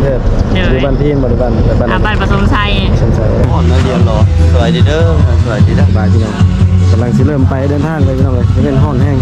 ເອີ ໂດຍ ຢູ່ບ້ານພີນບໍ ຫຼືບ້ານ ບ້ານ ອ່າ ບ້ານປະສົມໄຊ ປະສົມໄຊ. ຮ້ອນໜ້ອຍດຽວເນາະ. ສະບາຍດີເດີ ສະບາຍດີເດີ ບາຍພີ່ນ້ອງ. ກຳລັງຊິເລີ່ມໄປເດີນທາງເລີຍພີ່ນ້ອງເອີຍ ເປັນຮ້ອນແຮງ.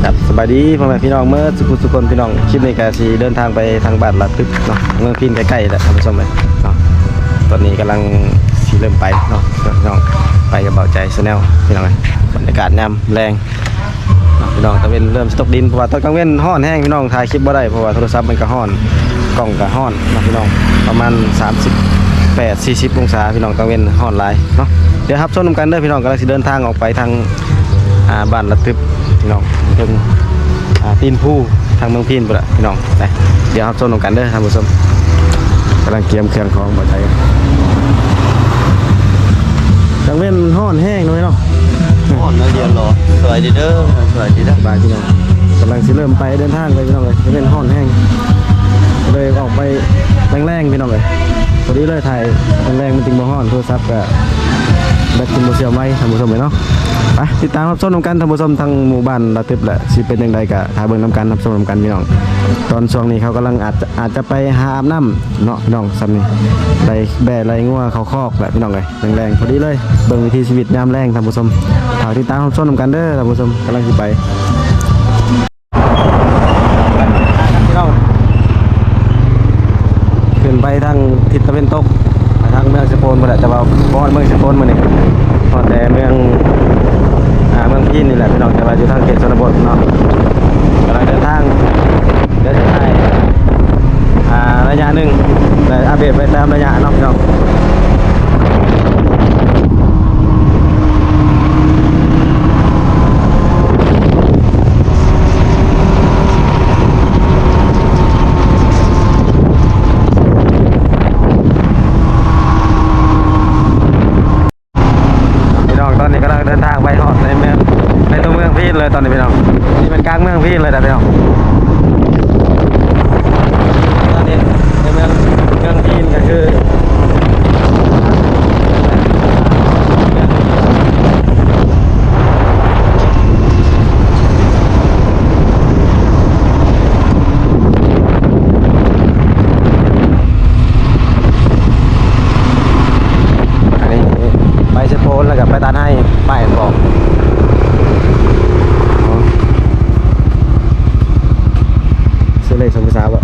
ຄັບ ສະບາຍດີພໍ່ແມ່ພີ່ນ້ອງເໝິດສູ່ຜູ້ສູ່ຄົນພີ່ນ້ອງ. ຄລິບນີ້ກະຊິເດີນທາງໄປທາງບ້ານລາດຕຶບເນາະ ເມືອງພີນໃກ້ໆແຫຼະທ່ານຜູ້ຊົມເອີຍເນາະ. ຕອນນີ້ກຳລັງຊິເລີ່ມໄປເນາະພີ່ນ້ອງ ໄປກັບບ່າວໃຈ Channel ພີ່ນ້ອງເອີຍ. ບັນຍາກາດຍາມແລງ ເນາະພີ່ນ້ອງ ຕາເວັນເລີ່ມຊິຕົກດິນ ເພາະວ່າຕອນກາງເວັນຮ້ອນແຮງພີ່ນ້ອງ ຖ່າຍຄລິບບໍ່ໄດ້ ເພາະວ່າໂທລະສັບມັນກະຮ້ອນ ກ້ອງກະຮ້ອນເນາະພີ່ນ້ອງ. ປະມານສາມສິບແປດ ສີ່ສິບອົງສາພີ່ນ້ອງ ກາງເວັນຮ້ອນຫຼາຍເນາະ. ດຽວຮັບຊົມນຳກັນເດີພີ່ນ້ອງ ກຳລັງຊິເດີນທາງອອກໄປທາງ ອ່າ ບ້ານລາດຕຶບພີ່ນ້ອງ ເທິງ ອ່າ ຕີນພູທາງເມືອງພີນພຸ້ນລະພີ່ນ້ອງ. ໄປ ດຽວຮັບຊົມນຳກັນເດີທ່ານຜູ້ຊົມ. ກຳລັງກຽມເຄື່ອງຂອງບ່າວໃຈ ກາງເວັນຮ້ອນແຮງເນາະພີ່ນ້ອງ. ຮ້ອນໜ້ອຍດຽວເນາະ. ສະບາຍດີເດີ ສະບາຍດີເດີ ບາຍພີ່ນ້ອງ. ກຳລັງຊິເລີ່ມໄປເດີນທາງໄປພີ່ນ້ອງເອີຍ ເປັນຮ້ອນແຮງ ເລີຍອອກໄປແລງໆພີ່ນ້ອງເອີຍ. ພໍດີເລີຍ ຖ່າຍແລງໆມັນຈຶ່ງບໍ່ຮ້ອນ ໂທລະສັບກະແບັດຈຶ່ງບໍ່ເສື່ອມໄວທ່ານຜູ້ຊົມເອີຍເນາະ. ໄປຕິດຕາມຮັບຊົມນຳກັນທ່ານຜູ້ຊົມ ທາງໝູ່ບ້ານລາດຕຶບແຫຼະ ຊິເປັນຈັ່ງໃດກະຖ້າເບິ່ງນຳກັນ ຮັບຊົມນຳກັນພີ່ນ້ອງ. ຕອນຊ່ວງນີ້ເຂົາກຳລັງອາດຈະ ອາດຈະໄປຫາອາບນ້ຳເນາະພີ່ນ້ອງ. ຊ່ຳນີ້ໄລ່ແບ້ໄລ່ງົວເຂົ້າຄອກແຫຼະພີ່ນ້ອງເອີຍ. ແລງໆ ພໍດີເລີຍ ເບິ່ງວິຖີຊີວິດຍາມແລງທ່ານຜູ້ຊົມ. ຝາກຕິດຕາມຮັບຊົມນຳກັນເດີທ່ານຜູ້ຊົມ. ກຳລັງຊິໄປ ພີ່ນ້ອງ ຂຶ້ນໄປທາງທິດຕາເວັນຕົກ ໄປທາງເມືອງເຊໂປນພຸ້ນແຫຼະ ແຕ່ວ່າບໍ່ຮອດເມືອງເຊໂປນມື້ນີ້ ຮອດແຕ່ເມືອງ ອ່າ ເມືອງພີນນີ້ແຫຼະພີ່ນ້ອງ ແຕ່ວ່າຢູ່ທາງເຂດຊົນນະບົດເນາະ. ກຳລັງເດີນທາງ ດຽວຈະຖ່າຍ ອ່າ ໄລຍະໜຶ່ງ ແລະ ອັບເດດໄປຕາມໄລຍະເນາະພີ່ນ້ອງ. ພີ່ນ້ອງ ຕອນນີ້ກຳລັງເດີນທາງໄປຮອດໃນເມືອງ ໃນຕົວເມືອງພີນເລີຍຕອນນີ້ພີ່ນ້ອງ. ນີ້ແມ່ນກາງເມືອງພີນເລີຍນະພີ່ນ້ອງ. ຕອນນີ້ໃນເມືອງ ເມືອງພີນກະຄື ອັນນີ້ໄປເຊໂປນ ແລ້ວກະໄປຕາດໄຮ ໄປແມ່ນບໍ່? ຊື້ເລກສົ່ງຜູ້ສາວບໍ່?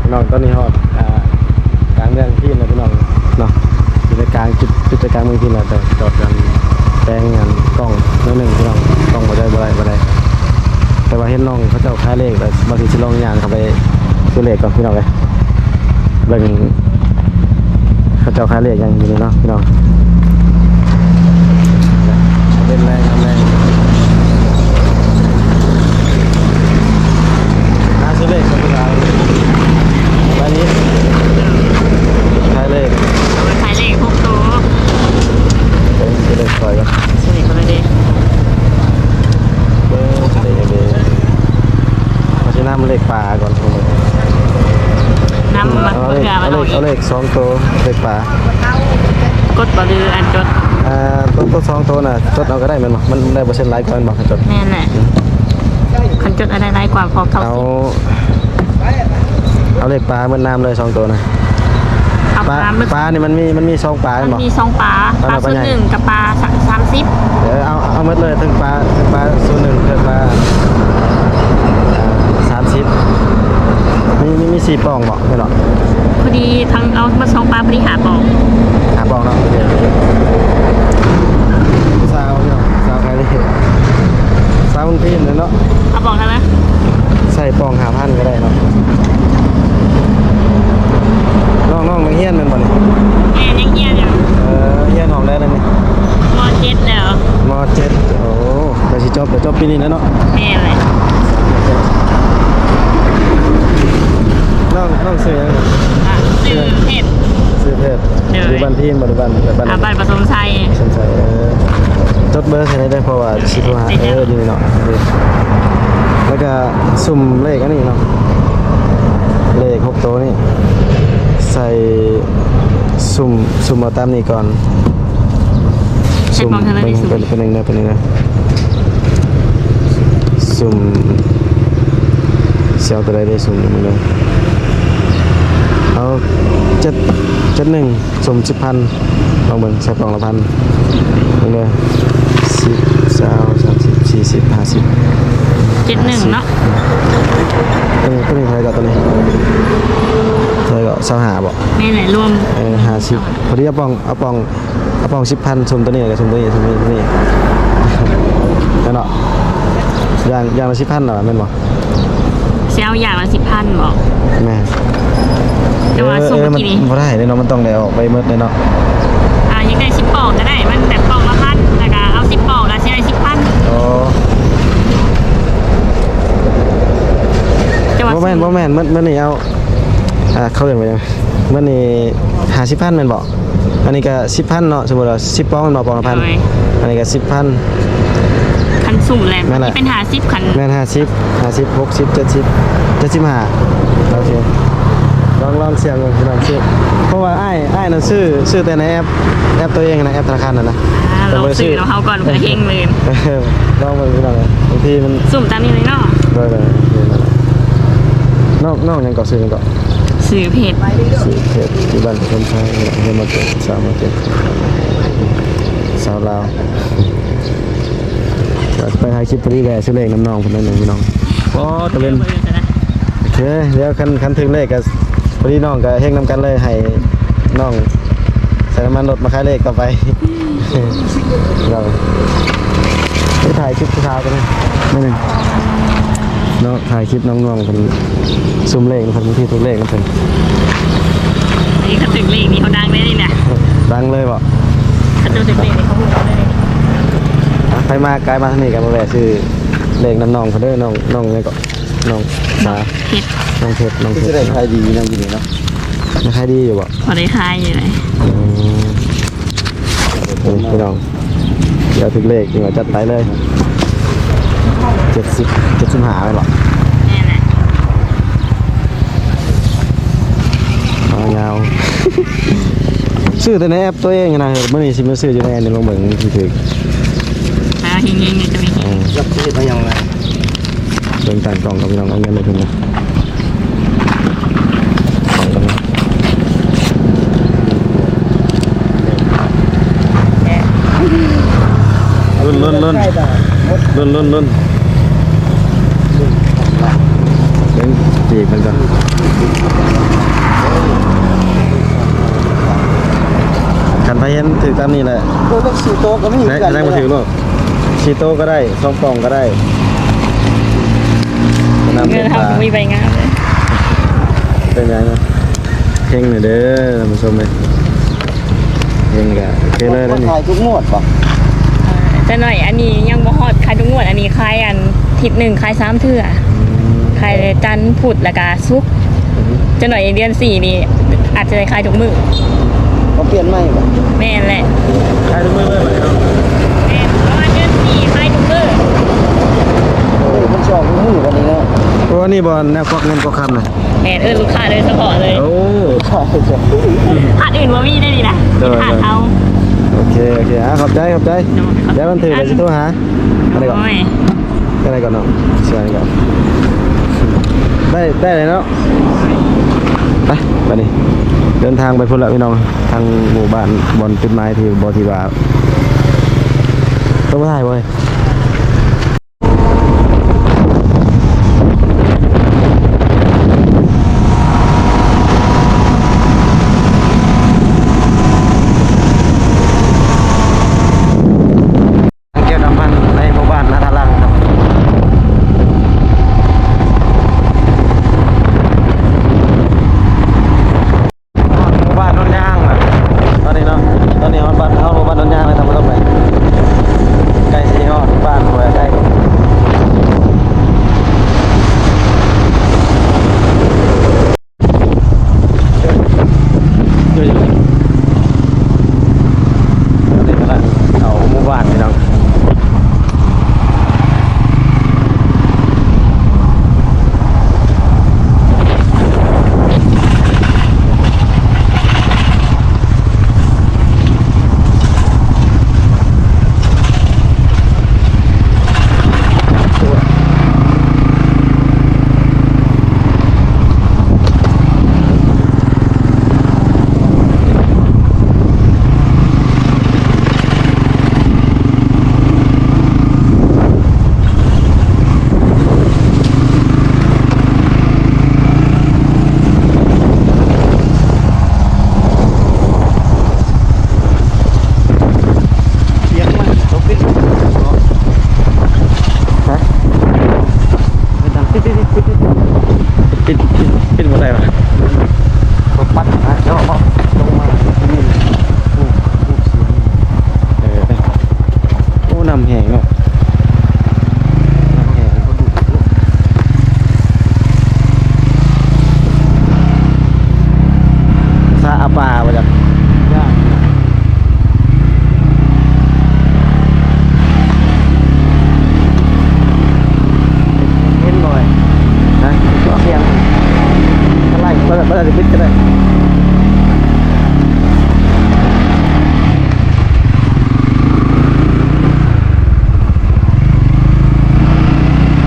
ພີ່ນ້ອງ ຕອນນີ້ຮອດ ອ່າ ກາງເມືອງພີນແລ້ວພີ່ນ້ອງເນາະ. ຢູ່ໃນກາງຈຸດ ຈຸດໃຈກາງເມືອງພີນແລ້ວ ແຕ່ຈອດອັນ ແປງອັນກ້ອງໜ້ອຍໜຶ່ງພີ່ນ້ອງ ກ້ອງບໍ່ໄດ້ ບໍ່ໄດ້ ບໍ່ໄດ້. ແຕ່ວ່າເຫັນນ້ອງເຂົາເຈົ້າຂາຍເລກແລ້ວ ບາງທີຊິລອງຍ່າງເຂົ້າໄປຊື້ເລກກ່ອນພີ່ນ້ອງເອີຍ. ເບິ່ງເຂົາເຈົ້າຂາຍເລກຫຍັງຢູ່ນີ້ເນາະພີ່ນ້ອງ. ເປັນແລງ ທຳແລງ ຫາຊື້ເລກກັບຜູ້ສາວ ໄປນີ້ ຂາຍເລກ ເອົາໄປຂາຍເລກຫົກໂຕ. ເບິ່ງຊື້ເລກຊ່ອຍກ່ອນ ຊື້ເລກກ່ອນເດ້. ເບິ່ງເລກເດ້ ເອົາຊິນຳເລກປາກ່ອນ. ນຳມາ ເອົາເລກ ເພື່ອມັນ ເອົາເລກ ເອົາເລກສອງໂຕ ເລກປາ. ກົດບໍ່ ຫຼືອັນຈົດ? ອ່າ ໂຕ ໂຕສອງໂຕນະ ຈົດເອົາກະໄດ້ແມ່ນບໍ່? ມັນໄດ້ເປີເຊັນຫຼາຍກວ່າແມ່ນບໍ່ ຄັນຈົດ? ແມ່ນແຫຼະ ຄັນຈົດອາດໄດ້ຫຼາຍກວ່າ ເພາະເຂົາ ເອົາ ເອົາເລກປາໝົດນ້ຳເລີຍສອງໂຕນະ. ເອົາປາ ປາ ປານີ້ມັນມີ ມັນມີສອງປາແມ່ນບໍ່? ມັນມີສອງປາ ປາຊຸດໜຶ່ງກັບປາສາມສິບ. ເອີ ເອົາ ເອົາໝົດເລີຍ ທັງປາ ທັງປາຊຸດໜຶ່ງ ທັງປາ ອ່າ ສາມສິບ. ມີ ມີ ມີສີ່ປ່ອງບໍ່? ແມ່ນບໍ່? ພໍດີທັງເອົາໝົດສອງປາ ພໍດີຫ້າປ່ອງ. ຫ້າປ່ອງເນາະ. ໂອເຄ ໂອເຄ. ສາວເນາະ ສາວຂາຍເລກ ສາວເມືອງພີນເນາະ. ເອົາປ່ອງເທົ່າໃດ? ໃສ່ປ່ອງຫ້າພັນກະໄດ້ເນາະ. ນ້ອງໆ ຍັງຮຽນແມ່ນບໍ່ນີ້? ແມ່ນ ຍັງຮຽນຢູ່. ເອີ ຮຽນຫ້ອງໃດແລ້ວນີ້? ມໍເຈັດແລ້ວ. ມໍເຈັດ ໂອ້ ໃກ້ຊິຈົບແລ້ວ ຈົບປີນີ້ແລ້ວເນາະ. ແມ່ນແຫຼະ. ນ້ອງ ນ້ອງຊື່ຫຍັງ? ອ່າ ຊື່ເພັດ. ຊື່ເພັດ. ໂດຍ. ຢູ່ບ້ານພີນບໍ່ ຫຼືບ້ານ ບ້ານ ອ່າ ບ້ານປະສົມໄຊ. ປະສົມໄຊ ເອີ. ຈົດເບີໃສ່ໄດ້ເດີ ເພາະວ່າຊິໂທຫາ ເອີ ຢູ່ນີ້ເນາະ ແລ້ວກະສຸ່ມເລກອັນນີ້ເນາະ ເລກຫົກໂຕນີ້ ໃສ່ສຸ່ມ ສຸ່ມເອົາຕາມນີ້ກ່ອນ ໃສ່ປອງທາງໃດ ເບິ່ງ ສຸ່ມ ເປັນ ເປັນໜຶ່ງເດີ ເປັນໜຶ່ງເດີ ສຸ່ມ ຊິເອົາໂຕໃດເດີ ສຸ່ມເບິ່ງເດີ ເອົາເຈັດ ເຈັດໜຶ່ງ ສຸ່ມສິບພັນ ລອງເບິ່ງ ໃສ່ປອງລະພັນ ເບິ່ງເດີ ສິບ ຊາວ ສາມສິບ ສີ່ສິບ ຫ້າສິບ ເຈັດໜຶ່ງເນາະ ເອີ ໂຕນີ້ເທົ່າໃດເກາະ ໂຕນີ້ເທົ່າໃດເກາະ ຊາວຫ້າບໍ? ແມ່ນແຫຼະ ລວມ ເອີ ຫ້າສິບ ພໍດີເອົາປອງ ເອົາປອງ ເອົາປອງສິບພັນ ສຸ່ມໂຕນີ້ ແລ້ວກະສຸ່ມໂຕນີ້ ສຸ່ມໂຕນີ້ ແມ່ນເນາະ ຢ່າງ ຢ່າງລະສິບພັນເນາະ ແມ່ນບໍ່? ຊິເອົາຢ່າງລະສິບພັນບໍ? ແມ່ນ ແຕ່ວ່າ ເອີ ຊຸມ ເອີ ເມື່ອກີ້ນີ້ ມັນບໍ່ໄດ້ເດ້ເນາະ ມັນຕ້ອງໄດ້ອອກໄປໝົດເດ້ເນາະ ອ່າ ຢາກໄດ້ສິບປອງກະໄດ້ ມັນແບບປອງລະພັນ ແລ້ວກະເອົາສິບປອງກະຊິໄດ້ສິບພັນ ໂອ້ ແຕ່ວ່າ ບໍ່ແມ່ນ ບໍ່ແມ່ນ ມັນ ມັນນີ້ເອົາ ອ່າ ເຂົາເອີ້ນວ່າຫຍັງ ມັນນີ້ຫ້າສິບພັນແມ່ນບໍ່? ອັນນີ້ກະສິບພັນເນາະ ສົມມຸດວ່າສິບປອງແມ່ນບໍ່ ປອງລະພັນ ໂດຍ ອັນນີ້ກະສິບພັນ ຄັນສຸ່ມແຫຼະ ແມ່ນແຫຼະ ມັນເປັນຫ້າສິບ ຄັນ ແມ່ນ ຫ້າສິບ ຫ້າສິບ ຫົກສິບ ເຈັດສິບ ເຈັດສິບຫ້າ ໂອເຄ ລອງ ລອງສ່ຽງເບິ່ງພີ່ນ້ອງ ເພາະວ່າອ້າຍ ອ້າຍນັ້ນຊື້ ຊື້ແຕ່ໃນແອັບ ແອັບໂຕເອງນະ ແອັບທະນາຄານນັ້ນນະ ອ່າ ລອງຊື້ນຳເຮົາກ່ອນ ເພື່ອເຮັງມື້ອື່ນ ລອງເບິ່ງພີ່ນ້ອງ ບາງທີມັນ ສຸ່ມຕາມນີ້ເລີຍເນາະ ໂດຍ ໂດຍ ນ້ອງ ນ້ອງຫຍັງເກາະ ຊື່ຫຍັງເກາະ? ຊື່ເພັດ ຊື່ເພັດ ຢູ່ບ້ານປະຖົມໄຊ ເຮືອນມາເກີດ ສາວມາເກີດ ສາວລາວ ໄປຖ່າຍຄລິບພໍດີແວ່ຊື້ເລກນຳນ້ອງເພິ່ນໜ້ອຍໜຶ່ງພີ່ນ້ອງ ອໍ ຕະເວັນ ໂອເຄ ດຽວຄັນ ຄັນຖືກເລກກະ ພໍດີນ້ອງກະເຮັງນຳກັນເລີຍ ໃຫ້ນ້ອງໃສ່ນ້ຳມັນລົດມາຂາຍເລກຕໍ່ໄປ ໄປຖ່າຍຄລິບຜູ້ສາວກັນໜ້ອຍໜຶ່ງເນາະ ຖ່າຍຄລິບນ້ອງໆເພິ່ນ ຊຸມເລກນຳເພິ່ນ ບາງທີຖືກເລກນຳເພິ່ນ ນີ້ຄັນຖືກເລກນີ້ເຮົາດັງເລີຍນີ້ນະ ດັງເລີຍບໍ? ຄັນເຈົ້າຖືກເລກນີ້ເຂົາຮູ້ເລີຍ ໃຜມາກາຍມາທາງນີ້ກະມາແວ່ຊື້ເລກນຳນ້ອງເພິ່ນເດີ ນ້ອງ ນ້ອງຫຍັງເກາະ? ນ້ອງສາ ນ້ອງເພັດ ນ້ອງເພັດ ນ້ອງເພັດ ຄືໄດ້ຂາຍດີນຳຢູ່ນີ້ເນາະ ຂາຍດີຢູ່ບໍ? ພໍໄດ້ຂາຍຢູ່ເດ ອືມ ນີ້ພີ່ນ້ອງ ດຽວຖືກເລກຈຶ່ງວ່າຈັດໄປເລີຍ ເຈັດສິບ ເຈັດສິບຫ້າແມ່ນບໍ່? ແມ່ນແຫຼະ ເອົາຍາວ ຊື້ແຕ່ໃນແອັບໂຕເອງນະ ມື້ນີ້ຊິມາຊື້ຢູ່ໃນອັນນີ້ ລອງເບິ່ງ ມັນຊິຖືກ ອ່າ ເຮັງໆ ນີ້ຈະມີ ເອີ ຈັກຊິເຮັດມາຫຍັງລະ ເບິ່ງຕັ້ງກ້ອງກັບພີ່ນ້ອງ ເອົາເງິນໃຫ້ເພິ່ນນະ ລຸ້ນ ລຸ້ນ ລຸ້ນ ລຸ້ນ ລຸ້ນ ລຸ້ນ ເບິ່ງຈີບມັນກ່ອນ ຄັນໃຜເຫັນຖືກຕາມນີ້ແຫຼະ ໂອ້ ເລກສີ່ໂຕກະມີ ແລະ ກະຍັງບໍ່ຖືກໂລດ ສີ່ໂຕກະໄດ້ ສອງປ່ອງກະໄດ້ ເງິນເຮົາບໍ່ມີໃບງາມເລີຍ ເປັນຫຍັງນະ ເຮັງເດີທ່ານຜູ້ຊົມເອີຍ ເຮັງກະໂອເຄເລີຍເດ້ນີ້ ຂາຍທຸກງວດບໍ່? ເອີ ຈັກໜ້ອຍ ອັນນີ້ຍັງບໍ່ຮອດຂາຍທຸກງວດ ອັນນີ້ຂາຍອັນທິດໜຶ່ງຂາຍສາມເທື່ອ ອືມ ຂາຍຈັນ ພຸດ ແລ້ວກະ ສຸກ ອືຮຶ ຈັກໜ້ອຍເດືອນສີ່ນີ້ອາດຈະໄດ້ຂາຍທຸກມື້ ເຂົາປ່ຽນໃໝ່ບໍ່? ແມ່ນແຫຼະ ຂາຍທຸກມື້ເລີຍບັດນີ້ເນາະ ແມ່ນ ເພາະວ່າເດືອນສີ່ຂາຍທຸກມື້ ເອີ ມັນຊິອອກທຸກມື້ບັດນີ້ເນາະ ໂອ້ ອັນນີ້ບໍ່ ແນວກວັກເງິນກວັກຄຳນະ ແມ່ນ ເອີ້ນລູກຄ້າໂດຍສະເພາະເລີຍ ໂອ້ ຮ້ານອື່ນບໍ່ມີໄດ໋ນີ້ນະ ໂດຍ ຮ້ານເຮົາ ໂອເຄ ໂອເຄ ອ່າ ຂອບໃຈ ຂອບໃຈ ໂດຍ ດຽວມັນຖືກແລ້ວຊິໂທຫາ ອັນນີ້ກ່ອນ ໂອ້ຍ ຈັ່ງໃດກ່ອນເນາະ ຊ່ວຍກ່ອນ ໄດ້ ໄດ້ເລີຍເນາະ ໄປ ບາດນີ້ ເດີນທາງໄປພຸ້ນລະພີ່ນ້ອງ ທາງໝູ່ບ້ານ ບ່ອນຈຸດໝາຍທີ່ ບໍ່ ທີ່ວ່າ ຕ້ອງໄປຖ່າຍບໍ່ເອີຍ? ເກັບນ້ຳມັນໃນໝູ່ບ້ານນາທາລັງຄັບ ໝູ່ບ້ານໂນນຍາງນະ ຕອນນີ້ເນາະ ຕອນນີ້ຮອດບ້ານເຮົາ ໝູ່ບ້ານໂນນຍາງແລ້ວທ່ານຜູ້ຊົມເອີຍ ໃກ້ຊິຮອດ ປິດ ປິດ ປິດ ປິດບໍ່ໄດ້ຫວາ? ບໍ່ປັດນະ ເຈາະບໍ່ລົງມາ ໄດ້ຍິນຮູບ ຮູບສຽງ. ເອີ ໂອ້ ນ້ຳແຫ້ງເນາະ ນ້ຳແຫ້ງ ສະອາປາບໍ່ຈັກ ເຫັນບໍ່? ຮະ? ສຽງ ໄລ່ ບໍ່ ບໍ່ໄດ້ປິດກໍໄດ້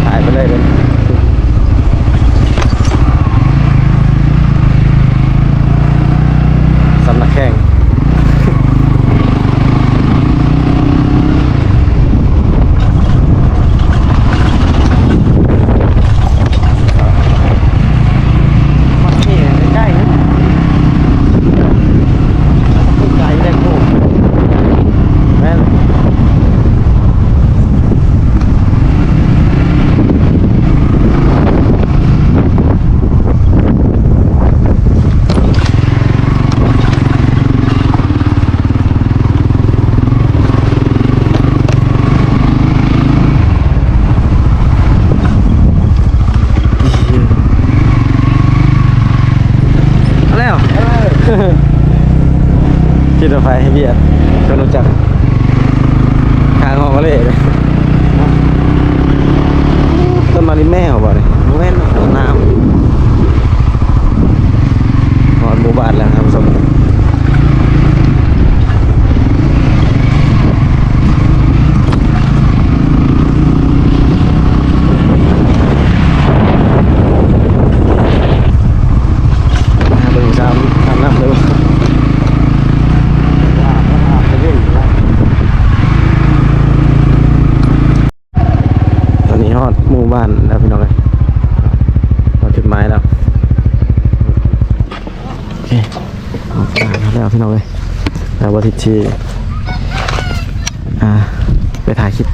ຖ່າຍໄປເລີຍເດີ. ສຳນັກແຂ່ງ ຮອດນີ້ໃກ້ໆ ນະ ໄກແລ້ວ ໂອ້ ແມ່ນ. ເອົາແລ້ວ ເອີ ຂີ່ລົດໄຟໃຫ້ວຽດ ຄົນຮູ້ຈັກ ຂ້າງຫ້ອງກະເລ ຕົ້ນມະລິແມວບໍ່ນີ້? ບໍ່ແມ່ນ ຕົ້ນນ້ຳ. ຮອດໝູ່ບ້ານແລ້ວທ່ານຜູ້ຊົມ. ຫາເບິ່ງຊາມ ອາບນ້ຳເລີຍ. ຕອນນີ້ຮອດໝູ່ບ້ານແລ້ວພີ່ນ້ອງເອີຍ ຮອດຈຸດໝາຍແລ້ວ. ໂອເຄ ຮອດບ້ານແລ້ວພີ່ນ້ອງເອີຍ ແລ້ວບໍ່ທິດຊິ ອ່າ ໄປຖ່າຍຄລິບ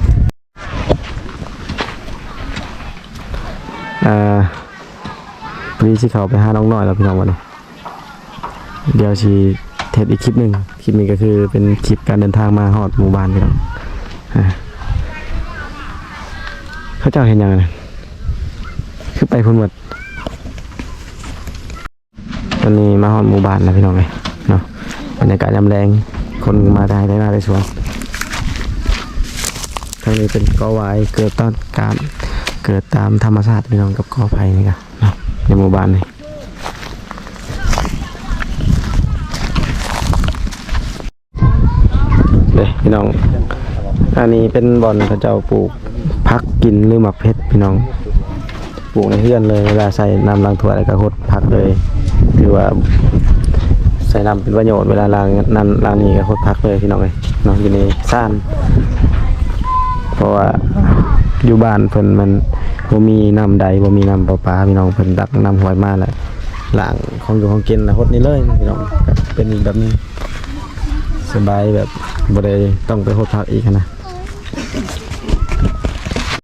ອ່າ ພໍດີຊິເຂົ້າໄປຫານ້ອງນ້ອຍແລ້ວພີ່ນ້ອງ ບັດນີ້ ດຽວຊິເຮັດອີກຄລິບໜຶ່ງ. ຄລິບນີ້ກໍຄືເປັນຄລິບການເດີນທາງມາຮອດໝູ່ບ້ານພີ່ນ້ອງ. ອ່າ ເຂົາເຈົ້າເຮັດຫຍັງນະ? ຄືໄປພຸ້ນໝົດ. ຕອນນີ້ມາຮອດໝູ່ບ້ານແລ້ວພີ່ນ້ອງເອີຍເນາະ. ບັນຍາກາດຍາມແລງ ຄົນມາແຕ່ໄຮ່ແຕ່ນາແຕ່ສວນ. ທາງນີ້ເປັນກໍຫວາຍເກີດຕາມການ ເກີດຕາມທຳມະຊາດພີ່ນ້ອງ ກັບກໍໄຜ່ນີ້ກະເນາະ ໃນໝູ່ບ້ານນີ້. ເດ້ພີ່ນ້ອງ ອັນນີ້ເປັນບ່ອນເຂົາເຈົ້າປູກຜັກກິນ ຫຼື ໝາກເຜັດພີ່ນ້ອງ ປູກໃນເຮືອນເລີຍ. ເວລາໃສ່ນ້ຳລ້າງຖ້ວຍແລ້ວກໍຫົດຜັກເລີຍ ຖືວ່າໃສ່ນ້ຳເປັນປະໂຫຍດ. ເວລາລ້າງນັ້ນລ້າງນີ້ກໍຫົດຜັກເລີຍພີ່ນ້ອງເອີຍເນາະ ຢູ່ໃນຊານ. ເພາະວ່າຢູ່ບ້ານເພິ່ນມັນບໍ່ມີນ້ຳໃດ ບໍ່ມີນ້ຳປະປາພີ່ນ້ອງ ເພິ່ນຕັກນ້ຳຫ້ວຍມາແລ້ວ ລ້າງຂອງຢູ່ຂອງກິນແລ້ວຫົດນີ້ເລີຍພີ່ນ້ອງ. ກໍເປັນແບບນີ້ ສະບາຍ ແບບບໍ່ໄດ້ຕ້ອງໄປຫົດຜັກອີກຫັ້ນນະ.